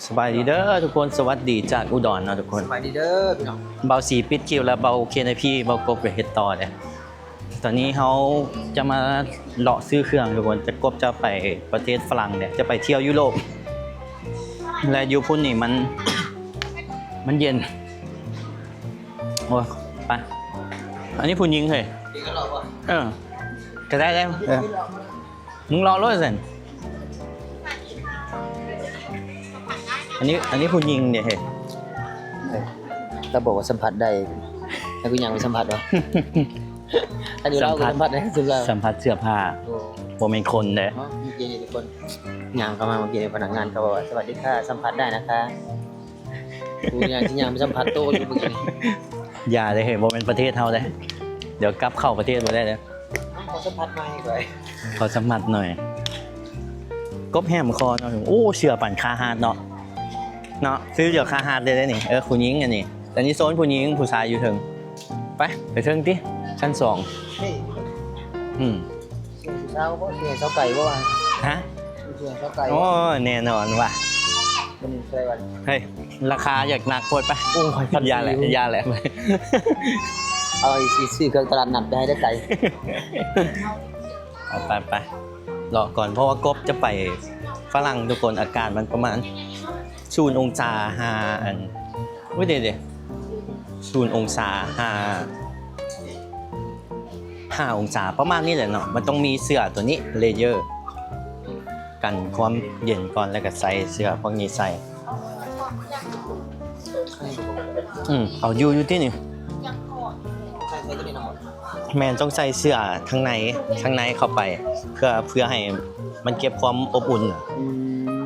ສະບາຍດີເດີທຸກຄົນ ສະຫວັດດີຈາກອຸດອນເນາະທຸກຄົນ. ສະບາຍດີເດີພີ່ນ້ອງ. ເບົາສີປິດຄລິບແລ້ວ ເບົາເຄນໄອພີ ເບົາກົບກໍເຮັດຕໍ່ເດ້. ຕອນນີ້ເຮົາຈະມາເລາະຊື້ເຄື່ອງທຸກຄົນ. ຈະກົບຈະໄປປະເທດຝຣັ່ງເດ້ ຈະໄປທ່ຽວຢູໂຣບ ແລະຢູ່ພຸ້ນນີ້ມັນ ມັນເຢັນ. ໂອ້ຍ ໄປ ອັນນີ້ຜູ້ຍິງເຮີ້ຍ. ເອີ ກໍໄດ້ ໄດ້ ເອີ ມຶງເລາະໂລດຊັ້ນ. ອັນນີ້ ອັນນີ້ຜູ້ຍິງເດ້ເຮີ້ຍ. ເອີ ລາວບອກວ່າສຳຜັດໄດ້ ແລ້ວກູຍ່າງໄປສຳຜັດວະ. ອັນນີ້ລາວກໍສຳຜັດໄດ້ ສຳຜັດເສື້ອຜ້າ. ໂອ້ ບໍ່ແມ່ນຄົນເດ້. ເນາະ ເມື່ອກີ້ນີ້ທຸກຄົນຍ່າງເຂົ້າມາ ເມື່ອກີ້ນີ້ພະນັກງານເຂົາບອກວ່າ ສະຫວັດດີຄ່າ ສຳຜັດໄດ້ນະຄະ. ກູຍ່າງຊິຍ່າງໄປສຳຜັດໂຕຢູ່ເມື່ອກີ້ນີ້. ຢ່າເດ້ເຮີ້ຍ ບໍ່ແມ່ນປະເທດເຮົາເດ້. ດຽວກັບເຂົ້າປະເທດບໍ່ໄດ້ເດ້. ເອົາ ຂໍສຳຜັດໃໝ່ກ່ອນ ຂໍສຳຜັດໜ່ອຍ. ກົບແຫມຄໍເນາະ. ໂອ້ ເສື້ອປານຄາຫາດເນາະ ເນາະ ຊື້ດຽວຄາຫາດເລີຍເດ້ນີ້. ເອີ ຜູ້ຍິງອັນນີ້ ອັນນີ້ໂຊນຜູ້ຍິງ ຜູ້ຊາຍຢູ່ເທິງ. ໄປ ໄປເທິງຕິ ຊັ້ນສອງ. ເຮີ້ຍ ອືມ ເສື້ອຜູ້ສາວບໍ່ ເສື້ອສາວໄກ່ບໍ່? ຮະ ເສື້ອສາວໄກ່ບໍ່? ໂອ້ ແນ່ນອນວ່າ ເຮີ້ຍ ລາຄາຢາກໜັກໂພດປະ. ໂອ້ຍ ພັນສີ່ ຢ່າແຫຼະ ຢ່າແຫຼະ. ເອົາ ຊິຊື້ເຄື່ອງຕະຫຼາດນັດໄປໃຫ້ໄດ້ໄກ. ໄປ ໄປ ເລາະກ່ອນ ເພາະວ່າກົບຈະໄປຝຣັ່ງທຸກຄົນ. ອາກາດມັນປະມານສູນອົງສາ ຫາ ອັນ ໂອ້ຍ ເດ ເດ ສູນອົງສາ ຫາ ຫ້າອົງສາ ປະມານນີ້ແຫຼະເນາະ. ມັນຕ້ອງມີເສື້ອຕົວນີ້ ເລເຢີ ກັນຄວາມເຢັນກ່ອນ ແລ້ວກໍໃສ່ເສື້ອພວກນີ້ໃສ່. ອືມ ເອົາຢູ່ ຢູ່ຕິນີ້. ແມ່ນ ຕ້ອງໃສ່ເສື້ອທາງໃນ ທາງໃນເຂົ້າໄປ ເພື່ອ ເພື່ອໃຫ້ມັນເກັບຄວາມອົບອຸ່ນ. ອືມ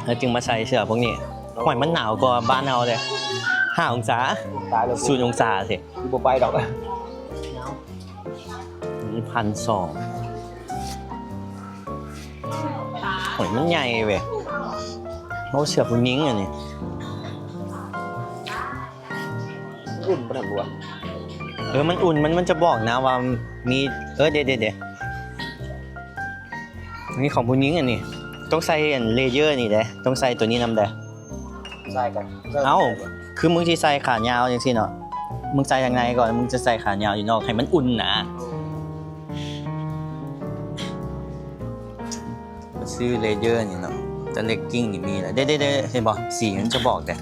ແລ້ວຈຶ່ງມາໃສ່ເສື້ອພວກນີ້. ໂອ້ຍ ມັນໜາວກວ່າບ້ານເຮົາເດ້ ຫ້າອົງສາ. ຕາຍແລ້ວ ສູນອົງສາຊິ ບໍ່ໄປດອກ. ນີ້ ພັນສອງ. ໂອ້ຍ ມັນໃຫຍ່ເວີຍ. ໂອ້ ເສື້ອຜູ້ຍິງອັນນີ້. ມັນອຸ່ນປານນັ້ນບໍ່ວະ? ເອີ ມັນອຸ່ນ ມັນ ມັນຈະບອກນະວ່າມີ ເອີ ເດ ເດ ເດ ນີ້ຂອງຜູ້ຍິງອັນນີ້. ຕ້ອງໃສ່ອັນ ເລເຢີນີ້ເດ້ ຕ້ອງໃສ່ຕົວນີ້ນຳເດ້. ໃສ່ກັນ ເອົ້າ ຄືມຶງຊິໃສ່ຂາຍາວຈັ່ງຊີ້ເນາະ ມຶງໃສ່ທາງໃນກ່ອນ ມຶງຈະໃສ່ຂາຍາວຢູ່ນອກ ໃຫ້ມັນອຸ່ນນະ. ຊື້ເລເຢີນີ້ເນາະ ແຕ່ເລັກກິ້ງນີ້ມີແລ້ວເດ້ ເດ້ ເດ້ ເຫັນບໍ່? ສີມັນຈະບອກແຕ່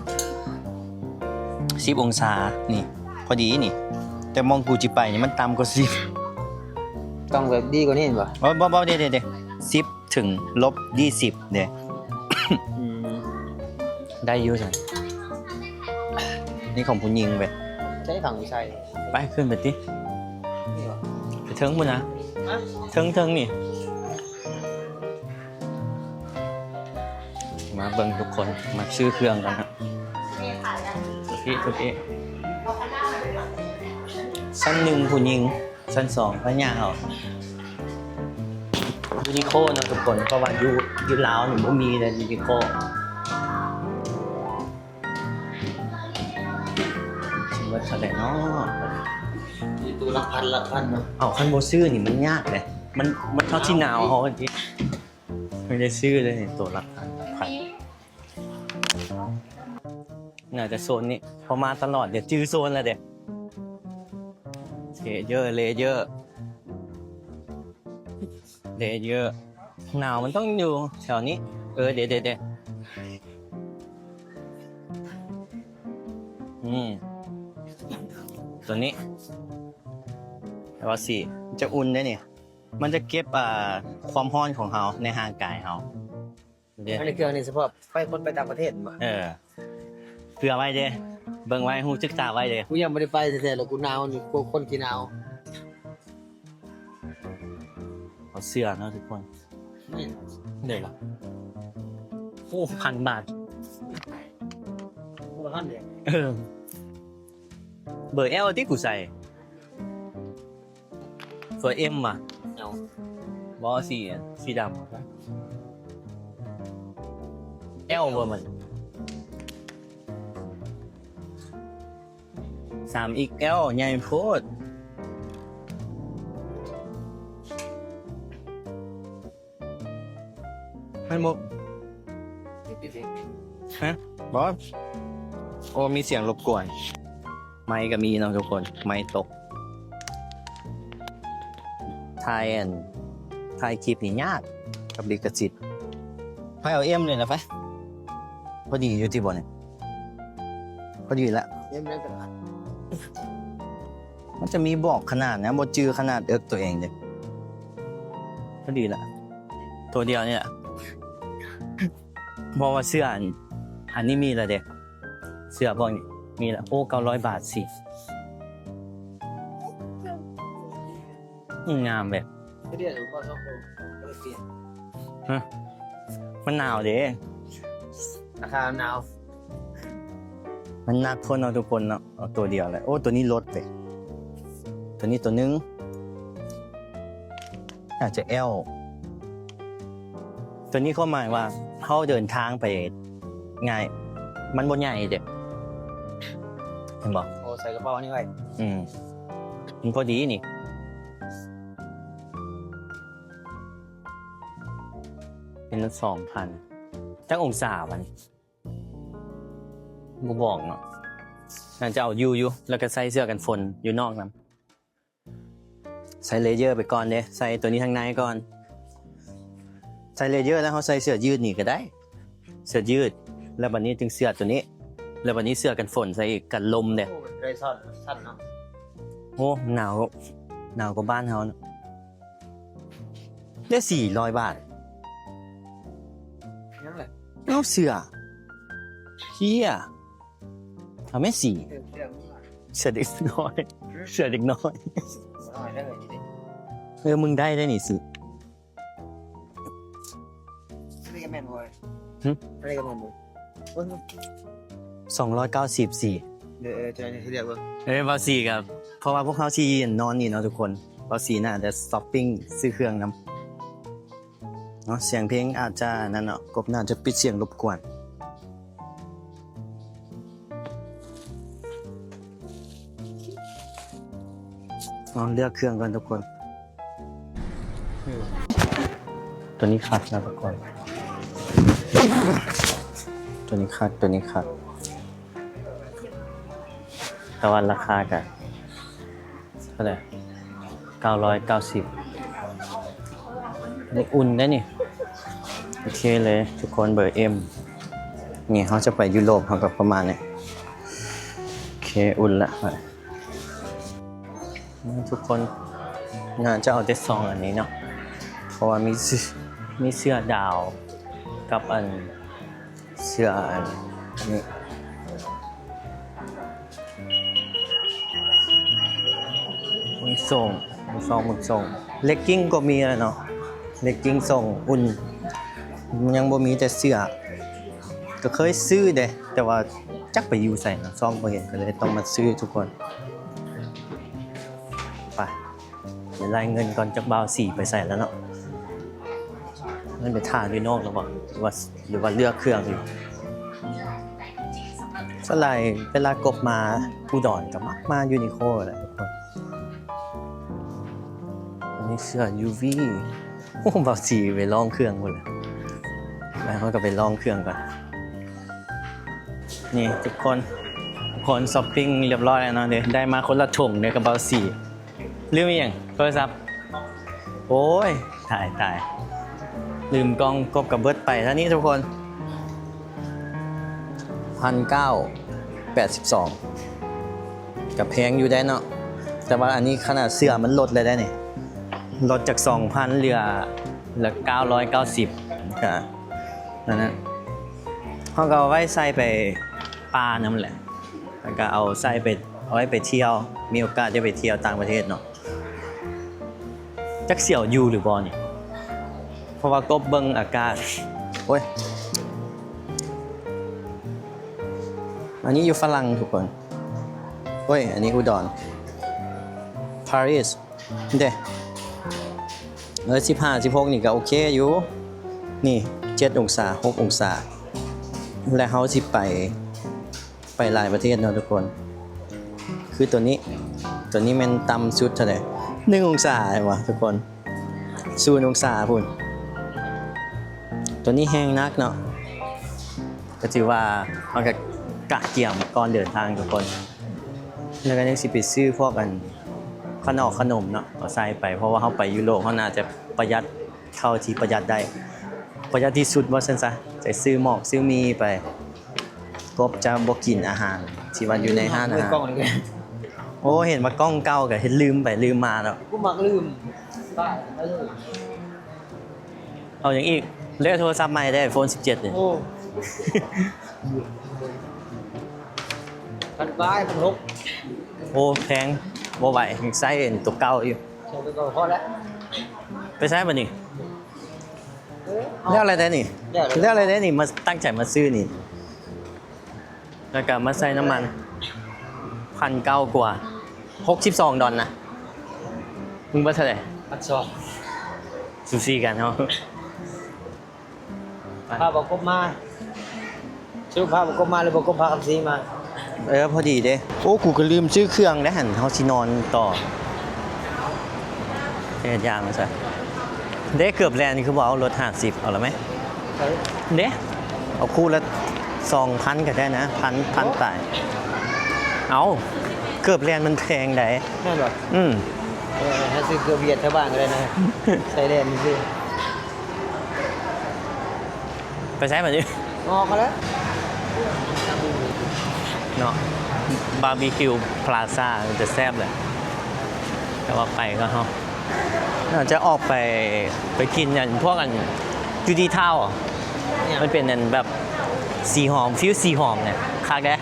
ສິບອົງສາ ນີ້ ພໍດີນີ້. ແຕ່ໝ່ອງກູຊິໄປນີ້ມັນຕ່ຳກວ່າສິບ. ຕ້ອງແບບດີກວ່ານີ້ແມ່ນບໍ່? ບໍ່ ບໍ່ ບໍ່ ເດ້ ເດ້ ເດ້ ສິບ ເຖິງລົບຊາວເດ້. ອືມ ໄດ້ຢູ່ຊັ້ນ. ນີ້ຂອງຜູ້ຍິງເວີຍ. ໃຊ້ຂອງຜູ້ຊາຍ. ໄປ ຂຶ້ນໄປຕິ. ນີ້ຫວາ? ໄປເທິງພຸ້ນນະ. ຮະ? ເທິງໆນີ້. ມາເບິ່ງທຸກຄົນ ມາຊື້ເຄື່ອງກັນນະ. ໂອເຄ ໂອເຄ. ຊັ້ນໜຶ່ງຜູ້ຍິງ. ຊັ້ນສອງພະຍາເຮົາ ຢູນິໂຄເນາະທຸກຄົນ ເພາະວ່າຢູ່ ຢູ່ລາວນີ້ບໍ່ມີເດ້ ຢູນິໂຄ. ຊິເບິດເທົ່າໃດເນາະ? ມີໂຕຫຼັກພັນ ຫຼັກພັນເນາະ. ເອົ້າ ຄັນບໍ່ຊື້ນີ້ມັນຍາກເດ້ ມັນ ມັນເທົ່າຊິໜາວເຮົາຈັ່ງຊີ້ ມັນໄດ້ຊື້ເດ້ນີ້ ໂຕຫຼັກພັນ ຫຼັກພັນ. ໜ້າຈະໂຊນນີ້ ເພາະມາຕະຫຼອດ ດຽວຈື່ໂຊນແລ້ວເດ້. ເລເຢີ ເລເຢີ ເລເຢີ. ໜາວມັນຕ້ອງຢູ່ແຖວນີ້. ເອີ ເດ ເດ ເດ. ອືມ ຕົວນີ້ ແຕ່ວ່າສີມັນຈະອຸ່ນເດ້ນີ້ ມັນຈະເກັບ ອ່າ ຄວາມຮ້ອນຂອງເຮົາໃນຮ່າງກາຍເຮົາ. ເດ້ ອັນນີ້ເຄື່ອງນີ້ສະເພາະໄປ ຄົນໄປຕ່າງປະເທດແມ່ນບໍ່? ເອີ ເຜື່ອໄວ້ເດ້ ເບິ່ງໄວ້ ຮູ້ສຶກສາໄວ້ເດ້. ກູຍັງບໍ່ໄດ້ໄປແທ້ໆ ແລ້ວກູໜາວນີ້ ກູຄົນຂີ້ໜາວ. ເອົາເສື້ອເນາະທຸກຄົນ. ນີ້ເດ້ລະ. ໂອ້ ພັນບາດ. ບໍ່ທັນເດ້. ເອີ ເບີແອລຕິກູໃສ່. ເບີເອັມຫວາ? ເອົາ ບໍ່ ສີ ສີດຳ. ແອລບໍ່ມັນ? ສາມເອັກແອລ ໃຫຍ່ໂພດ. ແມ່ນບໍ່? ຕິດໆ ຮະ ບໍ່ ໂອ້ ມີສຽງລົບກວນ ໄມກະມີເນາະທຸກຄົນ ໄມຕົກ ຖ່າຍອັນ ຖ່າຍຄລິບນີ້ຍາກກັບລິຂະສິດ ໄປເອົາເອັມເລີຍລະໄປ ພໍດີຢູ່ຕິບໍ່ນີ້ ພໍດີລະ ເອັມໄດ້ກໍໄດ້ ມັນຈະມີບອກຂະໜາດນະ ບໍ່ຈື່ຂະໜາດເອິກໂຕເອງເດ້ ພໍດີລະ ໂຕດຽວນີ້ລະ ເພາະວ່າເສື້ອອັນ ອັນນີ້ມີລະເດ້ ເສື້ອພວກນີ້ມີລະ ໂອ້ ເກົ້າຮ້ອຍບາດຊິ ອືມ ງາມເວີຍ ຮະ ມັນໜາວເດ້ ອາກາດໜາວ ມັນໜັກໂພດເນາະທຸກຄົນເນາະ ເອົາໂຕດຽວແຫຼະ ໂອ້ ໂຕນີ້ລົດເວີຍ ໂຕນີ້ໂຕໜຶ່ງ ອາດຈະແອວ ໂຕນີ້ຄວາມໝາຍວ່າເຮົາເດີນທາງໄປງ່າຍ ມັນບໍ່ໃຫຍ່ເດ້ ເຫັນບໍ່ ໂອ້ ໃສ່ກະເປົາອັນນີ້ໄວ້ ອືມ ມັນພໍດີນີ້ ເປັນສອງພັນ ຈັກອົງສາວະນີ້ ບໍ່ບອກເນາະ ໜ້າຈະເອົາຢູ່ຢູ່ ແລ້ວກະໃສ່ເສື້ອກັນຝົນຢູ່ນອກນຳ ໃສ່ເລເຢີໄປກ່ອນເດ້ ໃສ່ໂຕນີ້ທາງໃນກ່ອນ ໃສ່ເລເຢີແລ້ວເຮົາໃສ່ເສື້ອຢືດນີ້ກະໄດ້ ເສື້ອຢືດ ແລ້ວບາດນີ້ຈຶ່ງເສື້ອໂຕນີ້ ແລ້ວບາດນີ້ເສື້ອກັນຝົນໃສ່ອີກ ກັນລົມເດ້ ໂອ້ ມັນໄດ້ຊ້ອນ ສັ້ນເນາະ ໂອ້ ໜາວ ໜາວກວ່າບ້ານເຮົາເນາະ ໄດ້ສີ່ຮ້ອຍບາດ ຍັງແຫຼະ ເອົາເສື້ອ ເຮຍ ເອົາແມ່ສີ ເສື້ອ ເສື້ອເດັກນ້ອຍ ເສື້ອເດັກນ້ອຍ ເອີ ມຶງໄດ້ໄດ໋ນີ້ຊິ ອັນນີ້ກະແມ່ນບໍ່ ຫຶ ອັນນີ້ກະແມ່ນບໍ່ ສອງຮ້ອຍເກົ້າສິບ ເອີ ເອີ ເຈົ້ານີ້ຊິເລືອກເບິ່ງ ເອີ ເບົາສີກະ ເພາະວ່າພວກເຮົາຊິນອນນີ້ເນາະທຸກຄົນ ເບົາສີໜ້າຈະຊັອບປິງຊື້ເຄື່ອງນຳ ເນາະ ສຽງເພງອາດຈະນັ້ນເນາະ ກົບໜ້າຈະປິດສຽງລົບກວນ ລອງເລືອກເຄື່ອງກ່ອນທຸກຄົນ ໂຕນີ້ຄັກນະທຸກຄົນ ໂຕນີ້ຄັກ ໂຕນີ້ຄັກ ແຕ່ວ່າລາຄາກະ ເທົ່າໃດ ເກົ້າຮ້ອຍເກົ້າສິບ ນີ້ອຸ່ນໄດ໋ນີ້ ໂອເຄເລີຍທຸກຄົນ ເບີເອັມ ນີ້ເຮົາຈະໄປຢູໂຣບ ເຮົາກະປະມານນີ້ ໂອເຄ ອຸ່ນລະ ທຸກຄົນ ໜ້າຈະເອົາແຕ່ສອງອັນນີ້ເນາະ ເພາະວ່າມີ ມີເສື້ອດາວ ກັບອັນ ເສື້ອອັນນີ້ ເບິ່ງສົ້ງ ເບິ່ງຊອງ ເບິ່ງສົ້ງ ເລັກກິ້ງກະມີແລ້ວເນາະ ເລັກກິ້ງສົ້ງອຸ່ນ ຍັງບໍ່ມີແຕ່ເສື້ອ ກະເຄີຍຊື້ເດ້ ແຕ່ວ່າຈັກໄປຢູ່ໃສເນາະ ຊອກບໍ່ເຫັນ ກະເລີຍຕ້ອງມາຊື້ທຸກຄົນ ໄປ ໄປລາຍເງິນກ່ອນ ຈັກບ່າວສີໄປໃສແລ້ວເນາະ ມັນໄປຖ້າຢູ່ນອກແລ້ວບໍ່ ຫຼືວ່າ ຫຼືວ່າເລືອກເຄື່ອງຢູ່ ສ່ວນຫຼາຍເວລາກົບມາອຸດອນກະມັກມາຢູນິໂຄແຫຼະທຸກຄົນ ອັນນີ້ເສື້ອຢູວີ ໂອ້ ບ່າວສີໄປລອງເຄື່ອງພຸ້ນແຫຼະ ແລ້ວເຮົາກະໄປລອງເຄື່ອງກ່ອນ ນີ້ທຸກຄົນ ທຸກຄົນຊັອບປິງຮຽບຮ້ອຍແລ້ວເນາະ ໄດ້ມາຄົນລະຖົງເດ້ກັບບ່າວສີ ລືມອີ່ຫຍັງ ໂທລະສັບ ໂອ້ຍ ຕາຍ ຕາຍ ລືມກ່ອງ ກົບກະເບິດໄປເທົ່ານີ້ທຸກຄົນ ພັນເກົ້າ ແປດສິບສອງ ກະແພງຢູ່ໄດ໋ເນາະ ແຕ່ວ່າອັນນີ້ຂະໜາດເສື້ອມັນລົດເລີຍໄດ໋ນີ້ ລົດຈາກສອງພັນເຫຼືອ ເຫຼືອເກົ້າຮ້ອຍເກົ້າສິບ ກະ ນັ້ນນະ ເຮົາກະເອົາໄວ້ໃສ່ໄປປ່ານຳແຫຼະ ແລ້ວກະເອົາໃສ່ໄປ ເອົາໄວ້ໄປທ່ຽວ ມີໂອກາດໄດ້ໄປທ່ຽວຕ່າງປະເທດເນາະ ຈັກຊິເອົາຢູ່ຫຼືບໍ່ນີ້ ເພາະວ່າກົບເບິ່ງອາກາດ ໂອ້ຍ ອັນນີ້ຢູ່ຝຣັ່ງທຸກຄົນ ໂອ້ຍ ອັນນີ້ອຸດອນ ປາຣີ ເດ້ ເອີ ສິບຫ້າ ສິບຫົກນີ້ກະໂອເຄຢູ່ ນີ້ ເຈັດອົງສາ ຫົກອົງສາ ແລະເຮົາຊິໄປ ໄປຫຼາຍປະເທດເນາະທຸກຄົນ ຄືໂຕນີ້ ໂຕນີ້ແມ່ນຕ່ຳສຸດເທົ່າໃດ ໜຶ່ງອົງສາ ເຫັນບໍ່ທຸກຄົນ ສູນອົງສາພຸ້ນ ໂຕນີ້ແຮງໜັກເນາະ ກໍຖືວ່າເຮົາກໍກະກຽມກ່ອນເດີນທາງທຸກຄົນ ແລ້ວກໍຍັງຊິໄປຊື້ພວກອັນຂະໜອກຂະໜົມເນາະ ເອົາໃສ່ໄປ ເພາະວ່າເຮົາໄປຢູໂຣບ ເຮົາໜ້າຈະປະຢັດເທົ່າທີ່ປະຢັດໄດ້ ປະຢັດທີ່ສຸດວ່າຊັ້ນຊະ ຈະຊື້ໝອກຊື້ໝີ່ໄປ ກົບຈະບໍ່ກິນອາຫານທີ່ວ່າຢູ່ໃນຮ້ານອາຫານ. ໂອ້ ເຫັນວ່າກ້ອງເກົ່າກໍເຮັດລືມໄປລືມມາເນາະ ກູມັກລືມ. ເອົາຫຍັງອີກ? ເລືອກໂທລະສັບໃໝ່ໄດ້ ໄອໂຟນສິບເຈັດນີ້. ໂອ້ ພັນປາຍ ພັນຫົກ. ໂອ້ ແພງ ບໍ່ໄຫວ ຍັງໃຊ້ອັນໂຕເກົ່າຢູ່. ໃຊ້ໂຕເກົ່າພໍແລ້ວ. ໄປໃຊ້ບັດນີ້? ເອີ ແລ້ວແລ້ວເດ້ນີ້ ແລ້ວແລ້ວ ແລ້ວແລ້ວເດ້ນີ້ ມາຕັ້ງໃຈມາຊື້ນີ້. ແລ້ວກໍມາໃສ່ນ້ຳມັນ ພັນເກົ້າກວ່າ ຫົກສິບສອງດອນນະ. ມຶງເບິດເທົ່າໃດ? ພັນສອງ. ສູສີກັນເຮົາ. ພາບໍ່ກົບມາ ສະຫຼຸບພາບໍ່ກົບມາ ຫຼືບໍ່ກົບພາຄຳສີມາ? ເອີ ພໍດີເດ້. ໂອ້ ກູກໍລືມຊື້ເຄື່ອງໄດ້ຫັ້ນ ເຮົາຊິນອນຕໍ່. ເຮັດຢ່າງຊະ. ເດ້ ເກີບແລ່ນຄືບໍ່ເອົາ ລົດຫ້າສິບ ເອົາລະແມ. ເດ້ ເອົາຄູ່ລະສອງພັນກໍໄດ້ນະ ພັນ ພັນປາຍ. ເອົາ ເກີບແລ່ນມັນແພງໃດ໋. ແມ່ນບໍ່? ອືມ ເອີ ຫາຊື້ເກີບຫວຽດແຖວບ້ານກໍໄດ້ນະ ໃສ່ແລ່ນຊື່. ໄປໃສບັດນີ້? ອອກມາແລ້ວເນາະ ບາບີຄິວພລາຊາ ມັນຈະແຊບແຫຼະ ແຕ່ວ່າໄປກ່ອນເຮົາ. ອາດຈະອອກໄປ ໄປກິນອັນພວກອັນຢູດີທາວ ມັນເປັນອັນແບບສີຫອມ ຟີວສີຫອມນີ້ ຄັກເດ້.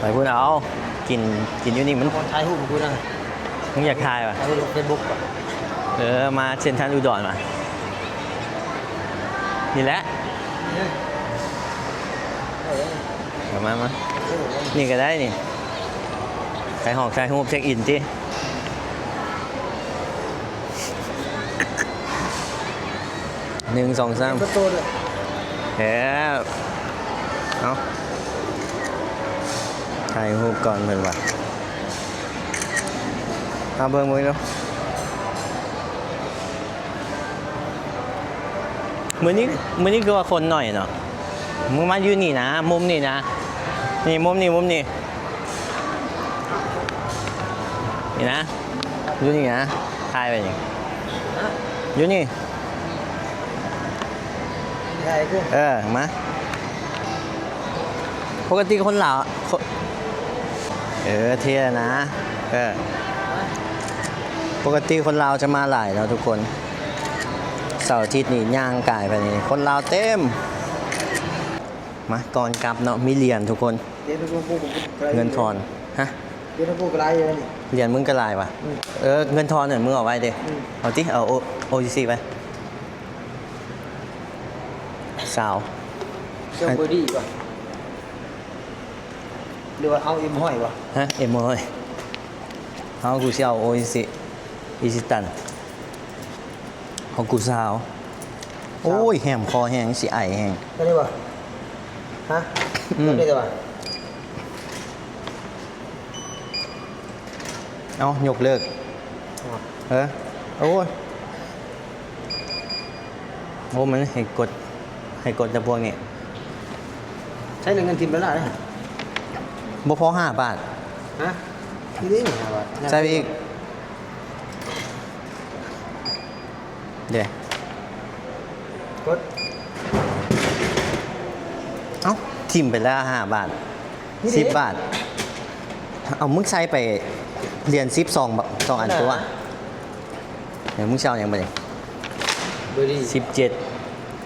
ໄປພຸ້ນເອົາ ກິນ ກິນຢູ່ນີ້ມັນ ຖ່າຍຮູບກູນະ. ມຶງຢາກຖ່າຍຫວາ? ຖ່າຍຮູບລົງເຟສບຸກ. ເອີ ມາເຊັນທຣານອຸດອນຫວາ? ນີ້ແຫຼະ ເອີ ມາ ມາ ນີ້ກໍໄດ້ນີ້ ຖ່າຍຮອກຖ່າຍຮູບເຊັກອິນຕິ. ໜຶ່ງ ສອງ ສາມ ເອີ ເອົາ ຖ່າຍຮູບກ່ອນເພິ່ນວ່າ. ເອົາເບິ່ງ ເບິ່ງດູ. ມື້ນີ້ ມື້ນີ້ຄືວ່າຄົນໜ້ອຍເນາະ. ມຶງມາຢູ່ນີ້ນະ ມຸມນີ້ນະ ນີ້ ມຸມນີ້ ມຸມນີ້ ນີ້ນະ ຢູ່ນີ້ນະ ຖ່າຍໄວ້ນີ້ ຢູ່ນີ້ ເອີ ມາ. ປົກກະຕິຄົນລາວ ຄົນ ເອີ ເທ່ນະ ເອີ ປົກກະຕິຄົນລາວຈະມາຫຼາຍເນາະທຸກຄົນ. ເສົາອາທິດນີ້ຍ່າງກາຍໄປນີ້ ຄົນລາວເຕັມ. ມາ ກ່ອນກັບເນາະ ມີຫຼຽນທຸກຄົນ ເງິນທອນ. ຮະ? ຫຼຽນກູກໍຫຼາຍຢູ່ນີ້ ຫຼຽນມຶງກໍຫຼາຍຫວາ? ອືມ ເອີ ເງິນທອນນັ້ນມຶງເອົາໄວ້ເດ້. ອືມ ເອົາຕິ ເອົາໂອ ໂອຊີຊີໄວ້ ຊາວ. ເຈົ້າເບີດີຫວາ? ຫຼືວ່າເອົາເອັມຮ້ອຍຫວາ? ຮະ? ເອັມຮ້ອຍ. ເອົາ ກູຊິເອົາໂອຊີຊີ ອີຊິຕັນ ຂອງກູຊາວ. ໂອ້ຍ ແຫມຄໍແຮງ ຊິໄອແຮງ. ຕົວນີ້ຫວາ? ຮະ? ອືມ ຕົວນີ້ຫວາ? ເອົ້າ ຍົກເລີກ. ອໍ ເອີ ໂອ້ຍ ໂອ້ ມັນໃຫ້ກົດ ໃຫ້ກົດແຕ່ພວກນີ້. ໃຊ້ເງິນຖິ້ມໄປຫຼາຍ ບໍ່ພໍຫ້າບາດ. ຮະ? ນີ້ເດ້ ຫ້າບາດ ໃສ່ໄປອີກ. ເດ້ ກົດ. ເອົ້າ ຖິ້ມໄປແລ້ວຫ້າບາດ. ນີ້ເດ້ ສິບບາດ. ເອົາ ມຶງໃສ່ໄປຫຼຽນສິບສອງ ສອງອັນຕົວະ. ເອີ ມຶງຊິເອົາຫຍັງບາດນີ້? ເບີດີ ສິບເຈັດ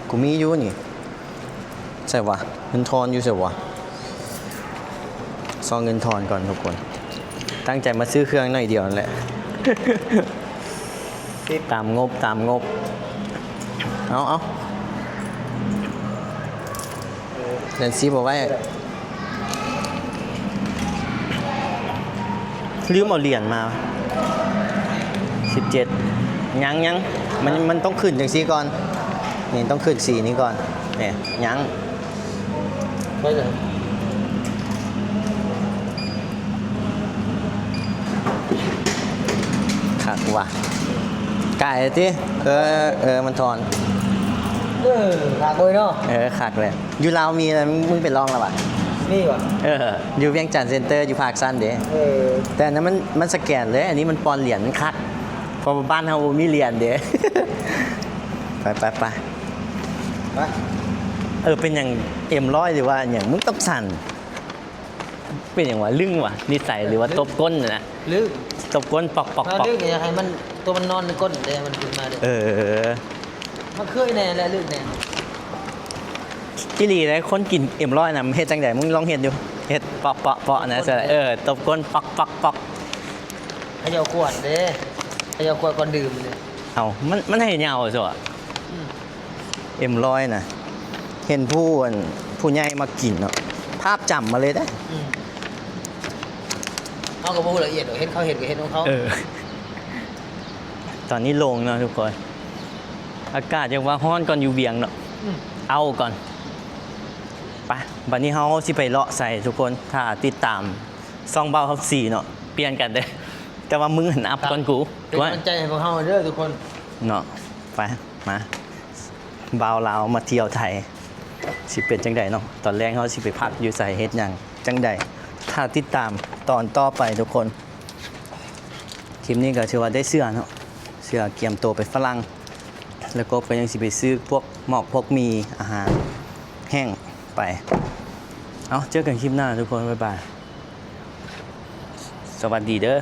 ກູມີຢູ່ນີ້. ໃສຫວາ? ເງິນທອນຢູ່ໃສຫວາ? ຊອກເງິນທອນກ່ອນທຸກຄົນ. ຕັ້ງໃຈມາຊື້ເຄື່ອງໜ້ອຍດຽວນັ້ນແຫຼະ. ຕາມງົບ ຕາມງົບ. ເອົາ ເອົາ ເດືອນສິບເອົາໄວ້. ລືມເອົາຫຼຽນມາ. ສິບເຈັດ ຍັງ ຍັງ ມັນ ມັນຕ້ອງຂຶ້ນຈັ່ງຊີ້ກ່ອນ. ນີ້ຕ້ອງຂຶ້ນສີນີ້ກ່ອນ. ນີ້ ຍັງ ໄປເລີຍ. ຄັກວ່າ ກາຍຕິ. ເອີ ເອີ ມັນທອນ. ເອີ ຄັກເລີຍເນາະ. ເອີ ຄັກເລີຍ. ຢູ່ລາວມີນະ ມຶງໄປລອງລະຫວາ? ມີຫວາ? ເອີ ຢູ່ວຽງຈັນເຊັນເຕີ ຢູ່ພາກຊັນເດ້. ເອີ ແຕ່ອັນນັ້ນມັນ ມັນສະແກນເລີຍ, ອັນນີ້ມັນປ່ອນຫຼຽນ ມັນຄັກ. ເພາະວ່າບ້ານເຮົາບໍ່ມີຫຼຽນເດ້. ໄປ ໄປ ໄປ ໄປ. ເອີ ເປັນຫຍັງ ເອັມຮ້ອຍ ຫຼືວ່າຫຍັງ ມຶງຕ້ອງສັ່ນ? ເປັນຫຍັງວະ? ລຶ້ງຫວາ? ນິໄສ ຫຼືວ່າຕົບກົ້ນນະ? ລຶ້ງ ຕົບກົ້ນປອກໆໆ. ເອີ ລຶ້ງ ຢາກໃຫ້ມັນ ຕົວມັນນອນໃນກົ້ນເດ້ ມັນຂຶ້ນມາເດ້. ເອີ ມັນເຄີຍແນ່ແຫຼະ ລຶ້ງແນ່. ອີ່ຫຼີເດ້ ຄົນກິນເອັມຮ້ອຍນະ ເຮັດຈັ່ງໃດ? ມຶງລອງເຮັດດູ ເຮັດເປາະໆໆນະ. ເອີ ຕົບກົ້ນປອກໆໆ. ເຂົາເຈົ້າກວດເດ້ ເຂົາເຈົ້າກວດກ່ອນດື່ມເດ້. ເອົ້າ ມັນ ມັນໃຫ້ເຍົາຊັ້ວ. ອືມ ເອັມຮ້ອຍນະ ເຫັນຜູ້ ອັນ ຜູ້ໃຫຍ່ມາກິນເນາະ ພາບຈຳມາເລີຍເດ້. ອືມ ເຮົາກໍບໍ່ຮູ້ລະອຽດດອກ ເຫັນເຂົາເຮັດກໍເຮັດຂອງເຂົາ. ເອີ ຕອນນີ້ລົງເນາະທຸກຄົນ. ອາກາດຍັງວ່າຮ້ອນກ່ອນຢູ່ວຽງເນາະ. ອືມ ເອົາກ່ອນ. ໄປ ບັດນີ້ເຮົາຊິໄປເລາະໃສທຸກຄົນ? ຖ້າຕິດຕາມຊ່ອງບ່າວຮັບສີເນາະ. ປ່ຽນກັນເດີ້ ແຕ່ວ່າມຶງຫັ້ນອັບກ່ອນກູ. ເປັນກຳລັງໃຈໃຫ້ພວກເຮົາເດີ້ທຸກຄົນເນາະ. ໄປ ມາ ບ່າວລາວມາທ່ຽວໄທ ຊິເປັນຈັ່ງໃດເນາະ? ຕອນແລງເຮົາຊິໄປພັກຢູ່ໃສ ເຮັດຫຍັງຈັ່ງໃດ? ຖ້າຕິດຕາມຕອນຕໍ່ໄປທຸກຄົນ. ຄລິບນີ້ກໍຖືວ່າໄດ້ເສື້ອເນາະ ເສື້ອກຽມໂຕໄປຝຣັ່ງ ແລ້ວກໍ ກໍຍັງຊິໄປຊື້ພວກໝອກພວກໝີ່ ອາຫານແຫ້ງໄປ. ເອົາ ເຈີກັນຄລິບໜ້າທຸກຄົນ ບາຍບາຍ ສະຫວັດດີເດີ້.